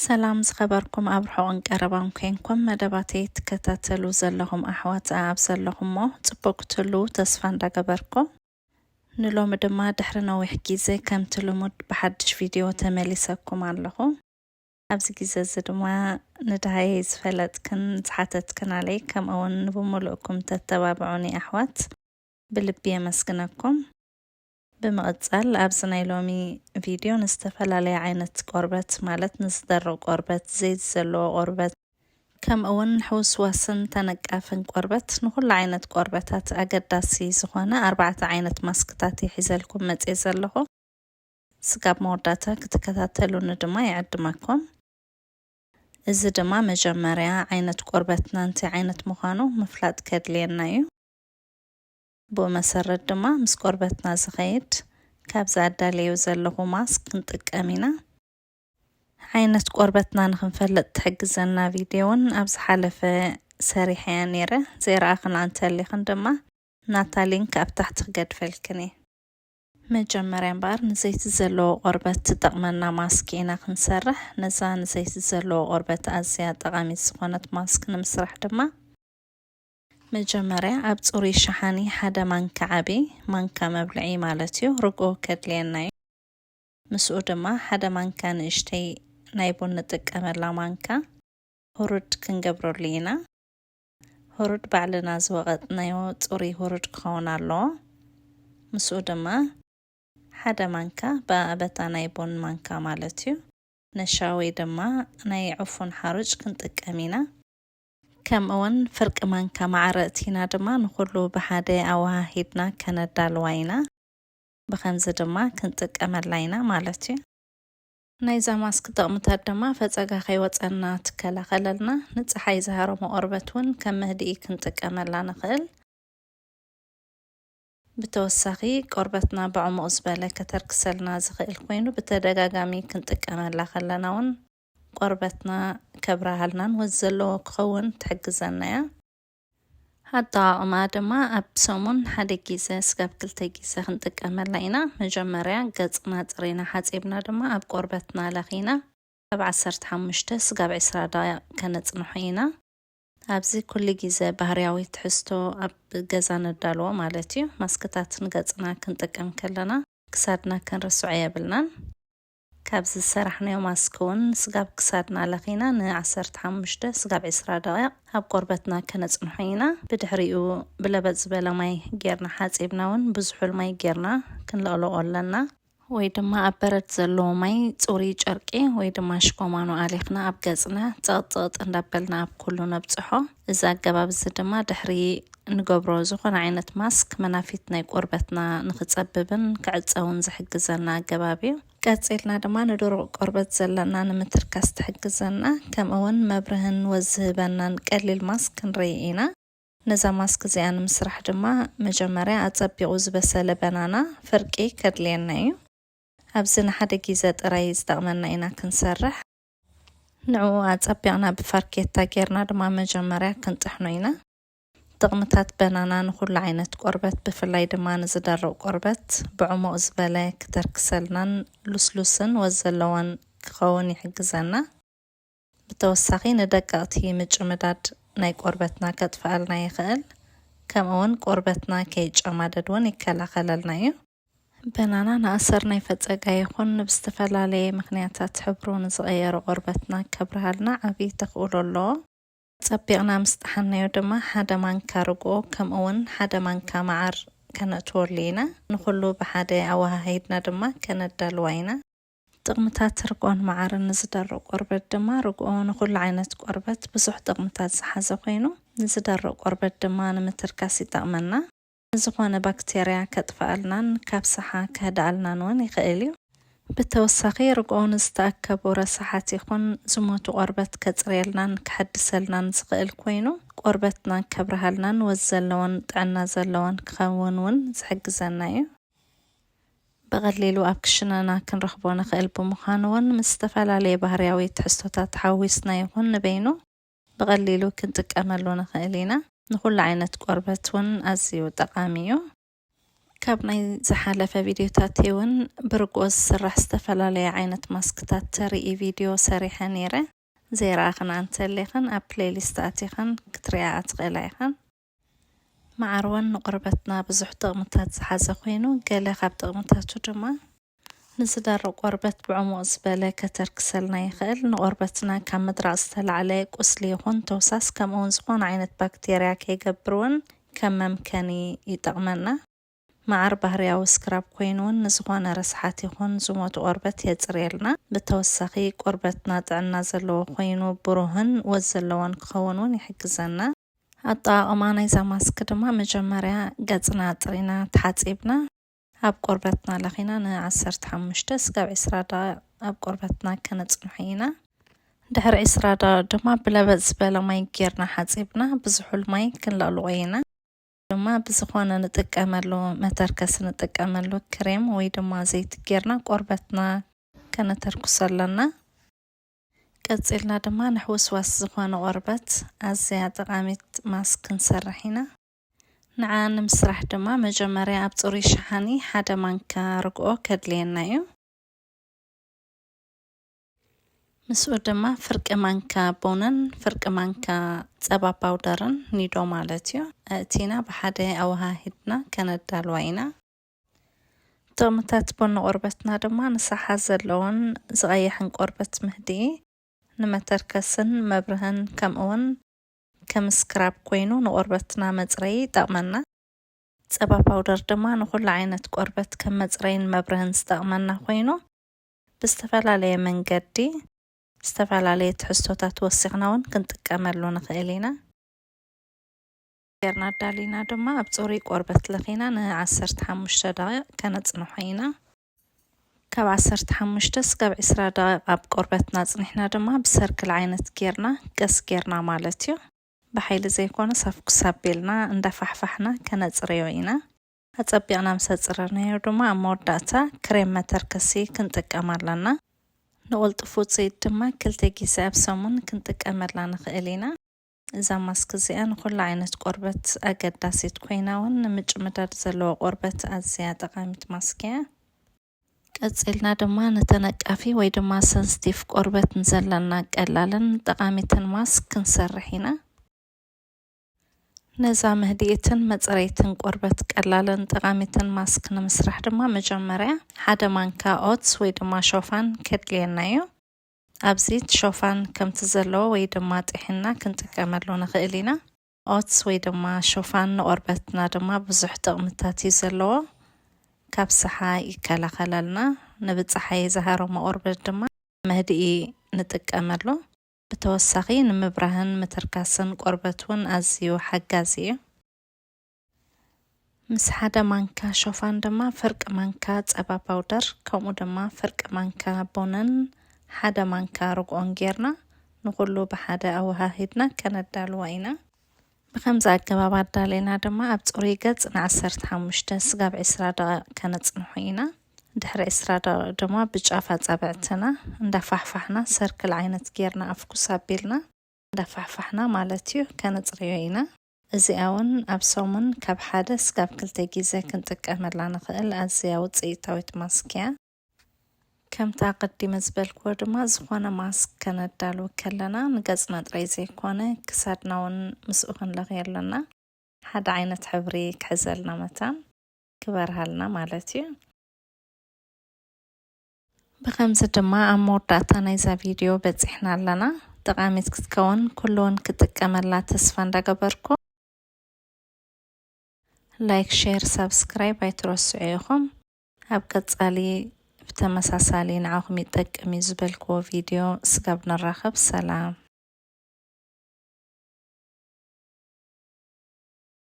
ሰላም ዝኸበርኩም ኣብ ርሑቕን ቀረባን ኮንኩም መደባተይ ትከታተሉ ዘለኹም ኣሕዋት ኣብ ዘለኹሞ ጽቡቕ ክትህልዉ ተስፋ እንዳገበርኩ፣ ንሎሚ ድማ ድሕሪ ነዊሕ ግዜ ከምቲ ልሙድ ብሓድሽ ቪድዮ ተመሊሰኩም ኣለኹ። ኣብዚ ግዜ እዚ ድማ ንድሃየይ ዝፈለጥክን ዝሓተትክን ኣለይ፣ ከምኡ እውን ንብምሉእኩም ተተባብዑኒ ኣሕዋት ብልቢ የመስግነኩም። ብምቕጻል ኣብዚ ናይ ሎሚ ቪድዮ ንዝተፈላለየ ዓይነት ቆርበት፣ ማለት ንዝደርቕ ቆርበት፣ ዘይት ዘለዎ ቆርበት፣ ከምኡ እውን ሕውስዋስን ተነቃፍን ቆርበት፣ ንኹሉ ዓይነት ቆርበታት ኣገዳሲ ዝኾነ ኣርባዕተ ዓይነት ማስክታት እየ ሒዘልኩም መጽየ ዘለኹ። ስጋብ መወዳእታ ክትከታተሉኒ ድማ ይዕድመኩም። እዚ ድማ መጀመርያ ዓይነት ቆርበትና እንታይ ዓይነት ምዃኑ ምፍላጥ ከድልየና እዩ። ብኡ መሰረት ድማ ምስ ቆርበትና ዝኸይድ ካብዚ ኣዳለዮ ዘለኹ ማስክ ክንጥቀም ኢና። ዓይነት ቆርበትና ንክንፈልጥ ትሕግዘና ቪድዮ እውን ኣብ ዝሓለፈ ሰሪሐያ ነይረ። ዘይረኣኽና እንተሊኽን ድማ ናታ ሊንክ ኣብ ታሕቲ ክገድፈልክን እየ። መጀመርያ እምበኣር ንዘይቲ ዘለዎ ቆርበት ትጠቕመና ማስክ ኢና ክንሰርሕ። ነዛ ንዘይቲ ዘለዎ ቆርበት ኣዝያ ጠቓሚት ዝኾነት ማስክ ንምስራሕ ድማ መጀመርያ ኣብ ጽሩይ ሸሓኒ ሓደ ማንካ ዓቢ፣ ማንካ መብልዒ ማለት እዩ፣ ርግኦ ከድልየና እዩ። ምስኡ ድማ ሓደ ማንካ ንእሽተይ ናይ ቡን ንጥቀመላ ማንካ ሁሩድ ክንገብረሉ ኢና። ሁሩድ ባዕልና ዝወቐጥናዮ ጽሩይ ሁሩድ ክኸውን ኣለዎ። ምስኡ ድማ ሓደ ማንካ ብኣበታ ናይ ቡን ማንካ ማለት እዩ፣ ነሻ ወይ ድማ ናይ ዕፉን ሓሩጭ ክንጥቀም ኢና። ከምኡ እውን ፍርቂ ማንካ ማዕረ እቲና ድማ ንኹሉ ብሓደ ኣወሃሂድና ከነዳልዋ ኢና። ብኸምዚ ድማ ክንጥቀመላ ኢና ማለት እዩ። ናይዛ ማስክ ጥቕምታት ድማ ፈጸጋ ከይወጸና ትከላኸለልና፣ ንጸሓይ ዝሃረሞ ቆርበት እውን ከም መህድኢ ክንጥቀመላ ንኽእል። ብተወሳኺ ቆርበትና ብዕሙቕ ዝበለ ከተርክሰልና ዝኽእል ኮይኑ ብተደጋጋሚ ክንጥቀመላ ከለና እውን ቆርበትና ከብርሃልናን ወዝ ዘለዎ ክኸውን ትሕግዘና እያ። ኣጠቓቕማ ድማ ኣብ ሰሙን ሓደ ግዜ ስጋብ ክልተ ግዜ ክንጥቀመላ ኢና። መጀመርያ ገጽና ጽሬና ሓጺብና ድማ ኣብ ቆርበትና ለኺና ካብ ዓሰርተ ሓሙሽተ ስጋብ ዕስራ ደቂቕ ከነጽንሖ ኢና። ኣብዚ ኩሉ ግዜ ባህርያዊ ትሕዝቶ ኣብ ገዛ ነዳልዎ ማለት እዩ። ማስክታት ንገጽና ክንጥቀም ከለና ክሳድና ክንርስዖ የብልናን። ካብዚ ዝሰራሕናዮ ማስክ እውን ስጋብ ክሳድና ለኺና ን ዓሰርተ ሓሙሽተ ስጋብ ዕስራ ደቂቕ ኣብ ቆርበትና ከነጽንሖ ኢና። ብድሕሪኡ ብለበጥ ዝበለ ማይ ጌርና ሓጺብና እውን ብዝሑል ማይ ጌርና ክንለቕልቖ ኣለና። ወይ ድማ ኣብ በረድ ዘለዎ ማይ ጽሩይ ጨርቂ ወይ ድማ ሽኮማኖ ኣሊኽና ኣብ ገጽና ጸቕጥቕጥ እንዳበልና ኣብ ኩሉ ነብጽሖ። እዚ ኣገባብ እዚ ድማ ድሕሪ ንገብሮ ዝኾነ ዓይነት ማስክ መናፊት ናይ ቆርበትና ንኽጸብብን ክዕጸውን ዝሕግዘና ኣገባብ እዩ። ቀጺልና ድማ ንደረቕ ቆርበት ዘለና ንምትርካስ ትሕግዘና፣ ከምኡ እውን መብርህን ወዝ ዝህበናን ቀሊል ማስክ ክንርኢ ኢና። ነዛ ማስክ እዚኣ ንምስራሕ ድማ መጀመርያ ኣጸቢቑ ዝበሰለ በናና ፍርቂ ከድልየና እዩ። ኣብዚ ንሓደ ግዜ ጥራይ ዝጠቕመና ኢና ክንሰርሕ። ንዕኡ ኣጸቢቕና ብፋርኬታ ጌርና ድማ መጀመርያ ክንጥሕኖ ኢና። ጥቕምታት በናና ንኹሉ ዓይነት ቆርበት፣ ብፍላይ ድማ ንዝደርቕ ቆርበት ብዕሙቕ ዝበለ ክተርክሰልናን ልስሉስን ወዝ ዘለዎን ክኸውን ይሕግዘና። ብተወሳኺ ንደቀቕቲ ምጭምዳድ ናይ ቆርበትና ከጥፍኣልና ይኽእል። ከምኡ እውን ቆርበትና ከይጨማደድ እውን ይከላኸለልና እዩ። በናና ንኣሰር ናይ ፈጸጋ ይኹን ብዝተፈላለየ ምኽንያታት ሕብሩ ንዝቐየረ ቆርበትና ከብርሃልና ዓብዪ ተኽእሎ ኣለዎ። ጸቢቕና ምስ ጠሓናዮ ድማ ሓደ ማንካ ርግኦ ከምኡ እውን ሓደ ማንካ መዓር ከነእትወሉ ኢና። ንኹሉ ብሓደ ኣወሃሂድና ድማ ከነዳልዋ ኢና። ጥቕምታት ርግኦን መዓርን ንዝደርቕ ቆርበት ድማ፣ ርግኦ ንኹሉ ዓይነት ቆርበት ብዙሕ ጥቕምታት ዝሓዘ ኮይኑ፣ ንዝደርቕ ቆርበት ድማ ንምትርካስ ይጠቕመና። ንዝኾነ ባክቴርያ ከጥፍኣልናን ካብ ሰሓ ከህድኣልናን እውን ይኽእል እዩ። ብተወሳኺ ርግኦ ንዝተኣከቡ ረሳሓት ይኹን ዝሞቱ ቆርበት ከጽርየልናን ከሐድሰልናን ዝኽእል ኮይኑ፣ ቆርበትና ከብርሃልናን ወዝ ዘለዎን ጥዕና ዘለዎን ክኸውን እውን ዝሕግዘና እዩ። ብቐሊሉ ኣብ ክሽነና ክንረኽቦ ንኽእል ብምዃኑ እውን ምስ ዝተፈላለየ ባህርያዊ ትሕዝቶታት ተሓዊስና ይኹን ንበይኑ ብቐሊሉ ክንጥቀመሉ ንኽእል ኢና። ንኹሉ ዓይነት ቆርበት እውን ኣዝዩ ጠቓሚ እዩ። ካብ ናይ ዝሓለፈ ቪድዮታት እውን ብርግኦ ዝስራሕ ዝተፈላለየ ዓይነት ማስክታት ተርኢ ቪድዮ ሰሪሐ ነይረ። ዘይረኣኽን እንተሊኽን ኣብ ፕሌሊስት ኣቲኽን ክትሪኣ ትኽእላ ኢኽን። መዓር እውን ንቆርበትና ብዙሕ ጥቕምታት ዝሓዘ ኮይኑ፣ ገለ ካብ ጥቕምታቱ ድማ ንዝደርቕ ቆርበት ብዕሙቕ ዝበለ ከተርክሰልና ይኽእል። ንቆርበትና ካብ ምድራቕ ዝተላዕለ ቁስሊ ይኹን ተውሳስ፣ ከምኡ እውን ዝኾነ ዓይነት ባክቴርያ ከይገብር እውን ከም መምከኒ ይጠቕመና። መዓር ባህርያዊ ስክራብ ኮይኑ እውን ንዝኾነ ረስሓት ይኹን ዝሞቱ ቆርበት የጽርየልና። ብተወሳኺ ቆርበትና ጥዕና ዘለዎ ኮይኑ ብሩህን ወዝ ዘለዎን ክኸውን እውን ይሕግዘና። ኣጠቓቕማ ናይዛ ማስክ ድማ መጀመርያ ገጽና ኣጽሪና ተሓጺብና ኣብ ቆርበትና ለኺና ን15 ስጋብ 20 ደቂቕ ኣብ ቆርበትና ከነጽንሖ ኢና። ድሕሪ 20 ደቂቕ ድማ ብለበጥ ዝበለ ማይ ጌርና ሓጺብና ብዝሑል ማይ ክንለቕልቖ ኢና። ድማ ብዝኾነ ንጥቀመሉ መተርከሲ ንጥቀመሉ ክሬም ወይ ድማ ዘይቲ ጌርና ቆርበትና ከነተርኩሶ ኣለና። ቀጺልና ድማ ንሕውስዋስ ዝኾነ ቆርበት ኣዝያ ጠቓሚት ማስክ ክንሰርሕ ኢና። ንዓ ንምስራሕ ድማ መጀመርያ ኣብ ጽሩይ ሸሓኒ ሓደ ማንካ ርግኦ ከድልየና እዩ። ምስኡ ድማ ፍርቂ ማንካ ቡንን ፍርቂ ማንካ ጸባ ፓውደርን ኒዶ ማለት እዩ። ኣእቲና ብሓደ ኣወሃሂድና ከነዳልዋ ኢና። ጥቕምታት ቡን ንቆርበትና ድማ ንሳሓ ዘለዎን ዝቐይሕን ቆርበት ምህድኢ፣ ንመተርከስን መብርህን ከምኡ እውን ከም ስክራብ ኮይኑ ንቆርበትና መጽረዪ ይጠቕመና። ጸባ ፓውደር ድማ ንኹሉ ዓይነት ቆርበት ከም መጽረይን መብርህን ዝጠቕመና ኮይኑ ብዝተፈላለየ መንገዲ ዝተፈላለየ ትሕዝቶታት ወሲኽና እውን ክንጥቀመሉ ንኽእል ኢና። ጌርና ኣዳሊና ድማ ኣብ ጽሩይ ቆርበት ለኺና ን15 ደቂቕ ከነጽንሖ ኢና። ካብ 15 ስጋብ 20 ደቂቕ ኣብ ቆርበትና ጽኒሕና ድማ ብሰርክል ዓይነት ጌርና ቀስ ጌርና ማለት እዩ። ብሓይሊ ዘይኮነስ ኣፍኩስ ኣቢልና እንዳፋሕፋሕና ከነጽርዮ ኢና። ኣጸቢቕና ምስ ኣጽረርናዮ ድማ ኣብ መወዳእታ ክሬም መተርከሲ ክንጥቀም ኣለና። ንቕልጡፍ ውጽኢት ድማ ክልተ ግዜ ኣብ ሰሙን ክንጥቀመላ ንኽእል ኢና። እዛ ማስክ እዚኣ ንኹሉ ዓይነት ቆርበት ኣገዳሲት ኮይና እውን ንምጭምዳድ ዘለዎ ቆርበት ኣዝያ ጠቓሚት ማስክ እያ። ቀጺልና ድማ ንተነቃፊ ወይ ድማ ሰንስቲቭ ቆርበት ንዘለና ቀላልን ጠቓሚትን ማስክ ክንሰርሕ ኢና። ነዛ ምህድኢትን መጽረይትን ቆርበት ቀላልን ጠቓሚትን ማስክ ንምስራሕ ድማ መጀመርያ ሓደ ማንካ ኦትስ ወይ ድማ ሾፋን ከድልየና እዩ። ኣብዚ እቲ ሾፋን ከምቲ ዘለዎ ወይ ድማ ጥሒና ክንጥቀመሉ ንኽእል ኢና። ኦትስ ወይ ድማ ሾፋን ንቆርበትና ድማ ብዙሕ ጥቕምታት እዩ ዘለዎ። ካብ ሰሓ ይከላኸለልና። ንብፀሓይ ዝሃረሞ ቆርበት ድማ መህድኢ ንጥቀመሉ። ብተወሳኺ ንምብራህን ምትርካስን ቆርበት እውን ኣዝዩ ሓጋዚ እዩ። ምስ ሓደ ማንካ ሾፋን ድማ ፍርቂ ማንካ ጸባ ፓውደር፣ ከምኡ ድማ ፍርቂ ማንካ ቡንን ሓደ ማንካ ርግኦን ጌርና ንኹሉ ብሓደ ኣወሃሂድና ከነዳልዋ ኢና። ብኸምዚ ኣገባብ ኣዳሊና ድማ ኣብ ጽሩይ ገጽ ን15 ስጋብ 20 ደቂቕ ከነጽንሖ ኢና። ድሕሪ 20 ደቂቕ ድማ ብጫፍ ኣጻብዕትና እንዳፋሕፋሕና ሰርክል ዓይነት ጌርና ኣፍኩስ ኣቢልና እንዳፋሕፋሕና ማለት እዩ ከነጽርዮ ኢና። እዚኣ እውን ኣብ ሰሙን ካብ ሓደ ስጋብ ክልተ ግዜ ክንጥቀመላ ንኽእል ኣዝያ ውጽኢታዊት ማስክ እያ። ከምቲ ኣቐዲመ ዝበልክዎ ድማ ዝኾነ ማስክ ከነዳልው ከለና ንገጽና ጥራይ ዘይኮነ ክሳድና እውን ምስኡ ክንለኽዮ ኣለና። ሓደ ዓይነት ሕብሪ ክሕዘልና መታን ክበርሃልና ማለት እዩ። ብኸምዚ ድማ ኣብ መወዳእታ ናይዛ ቪድዮ በጺሕና ኣለና። ጠቓሚት ክትከውን ኩሉ እውን ክጥቀመላ ተስፋ እንዳገበርኩ ላይክ፣ ሼር፣ ሳብስክራይብ ኣይትረስዑ ኢኹም። ኣብ ቀጻሊ ብተመሳሳሊ ንዓኹም ይጠቅም እዩ ዝበልክዎ ቪድዮ ስጋብ ንራኸብ ሰላም።